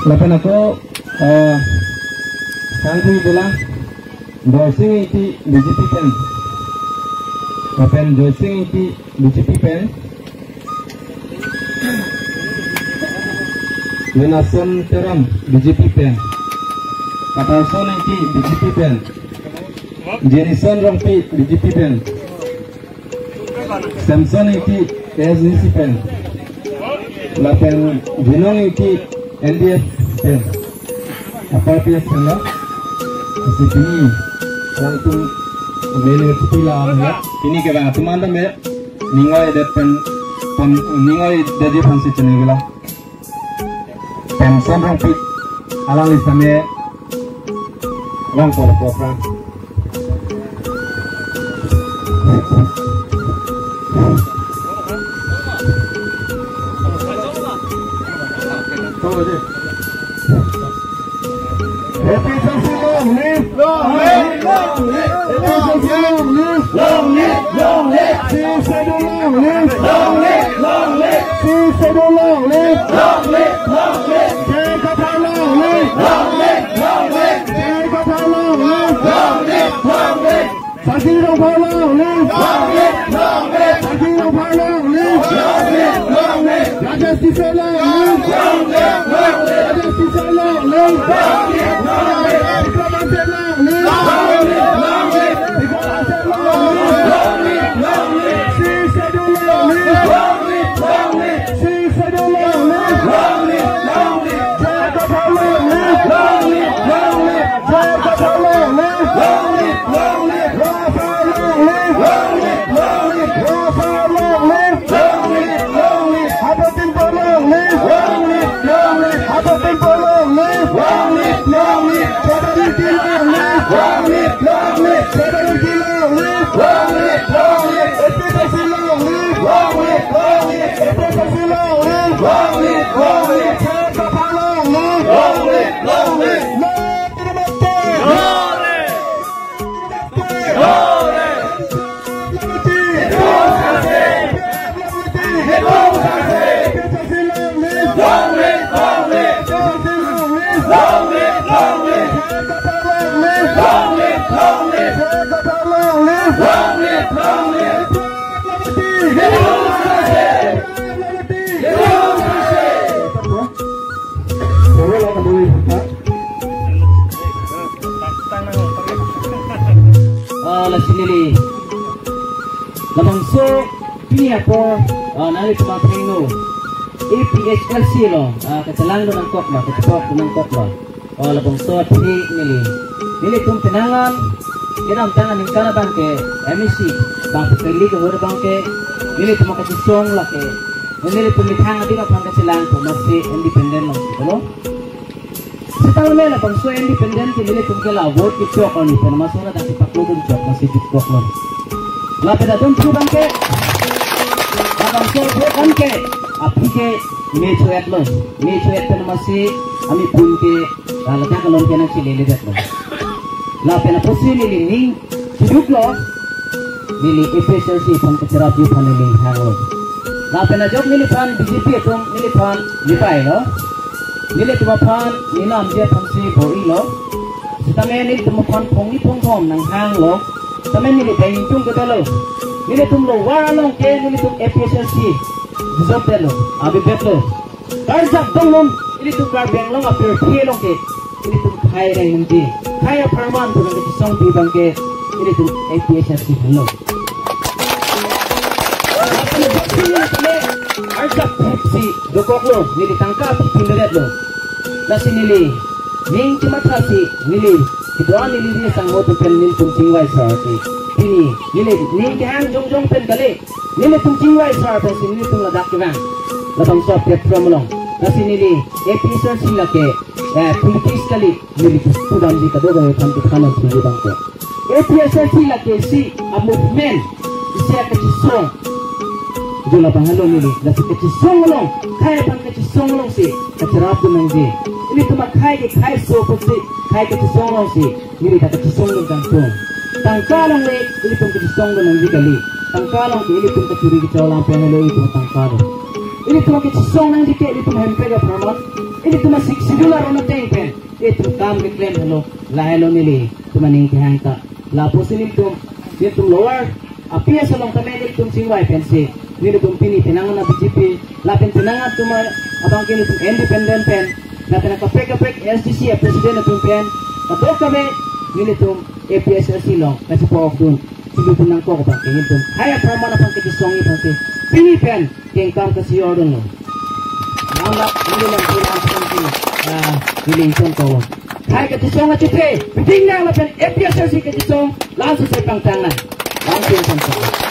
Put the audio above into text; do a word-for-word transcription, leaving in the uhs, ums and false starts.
Lapen ako, eh, tangthu bilang Joysing Ingti B J P pen. Lapen Joysing Ingti B J P pen. Lenason Teron B J P pen. Katarson Ingti B J P pen. Jenison Rongpi B J P pen. Samson Ingti A S D C pen. Lapen Jinong Ingti N D F pen. Apar P S pen lo. Isi pini alangtum M L A chipi la ang ya. Pini ke bang atum anta me ning oi-edet pen, pen ning oi-edet ji aphansi chini gila. Samson Rongpi alangli same lang por por prang. A P H L C long live! Long live! Long live! A P H L C long live! Long live! Long live! Sixth Schedule long live! Long live! Long live! Sixth Schedule long live! Long live! Long live! J I Kathar long live! Long live! Long live! J I Kathar long live! Long live! Long live! Saki Rongphar long live! Long live! Long live! Saki Rongphar long live! Long live! Long live! Rajesh Tisso long live! Long live! Long live! Rajesh Tisso long live! Long live! Long live! Bikram Hanse long live! Long live! Long live! Bikram Hanse long live! Long live! Long live! Sixth Schedule long live! Long live! Long live! Sixth Schedule long live! Long live! Long live! J I Kathar long live! Long live! Long live! J I Kathar long live! Long live! Long live! Rongphar long live! Long live! Long live! Rongphar long live! Long live! Long live! Hapet Timpo long live! Long live! Long live! Hapet Timpo long live! Long live! Long live! Chaudhary Ingti long live! Long live! Long live! Chaudhary Ingti long live! Long live! Long live! A P H L C long live! Long live! Long live! A P H L C long live! Long live! Long live! J I Kathar long live! Long live! Long live! No to the mafia! No rest! No rest! Long live! Long live! Long live! Long live! Long live! Long live! Long live! Long live! Long live! Long live! Ah, lasi neli labangso pini apor, ah, nanglitum aphan lo A P H L C lo, ah, kachelang do nangkok lo, kachepok do nangkok lo. Oh, labangso aphi neli, nelitum penang an kedamtang aningkan abang ke M A C bang pekali kehur abang ke nelitum kachesong lake nelitum methang adin aphan kachelang pu masi independent lo, betul? Seta le labangso independent ke nelitum ke la vote kechok ani pen masi ladak kepaklo dun chok masi chok lo. Lapen adon thu abang ke, labangso vote abang ke aphi ke me cho-et lo, me cho-et pen masi ami pun ke, ah, ladak along ke nangchilele det lo. Lapen apotsi neli ning chiduk lo, neli A P H L C aphan kacherapji aphan neli hang lo. Lapen ajok neliphan B J P atum neliphan nipai lo. Nelitum aphan ninamji aphansi bor-i lo. Sitame nelitum aphan phongni phongthom nanghang lo. Sitame neli bang ingtung kedo lo. Nelitum lower along ke nelitum A P H L C jijop det lo, abi bet lo. Karjap dong non, ilitum Karbi Anglong apirthe along ke, ilitum khei reng nangji, khei apharman pu nangkachesongpi abang ke, ilitum A P H L C henlo. Karjap thepsi dokoklo, neli tangka aphi pindet lo. Lasi neli ning chimathasi, neli kedo-an neli ri sangho pen nelitum chingvai sar ke. Pini, neli ning kehang jongjong pen kali. Nelitum chingvai sar pensi nelitum ladak kevang. Labangso platform along. Lasi neli A P H L C lake, eh, politics kali, neli pudamji kadokave aphan kethan nangji abang ke. A P H L C lake isi a-movement, isi akachesong. Jo labang henlo neli, lasi kachesong along, khei aphan kachesong alongsi, kacherap dun nangji. Ilitum akhei ke kheiso pusi, khei kachesong alongsi, neli ta kachesong dun kangtung. Tangka along le ilitum kachesong dun nangji kali. Tangka along ke ilitum kachuri kachor lang pen le ilitum tangka do. Ilitum kachesong nangji ke ilitum hemprek apharman. Ilitum a-Sixth Schedule aron ateng pen itum kam keklem helo, lahelo nelitum aning kehang ta. Lapusi nelitum, nelitum lower a-P S along tame nelitum chingvai pensi nelitum pini penang an a-B J P, lapen penang an atum abang ke nelitum independent pen, lapen kaprek kaprek A S D C a-president atum pen, kadokave nelitum A P H L C along kachepa-okdun. Nelitum nangkok abang ke nelitum hai aphorman aphan kachisongji aphansi pini pen kengkam kachejordunlo. Lam lap neli lam pulang pulang si, ah, neli ingtonkoklo. Hai kachisong achitre, biding nang lapen A P H L C kachisong, lam sese pangtang nang. Lam sese pangtang.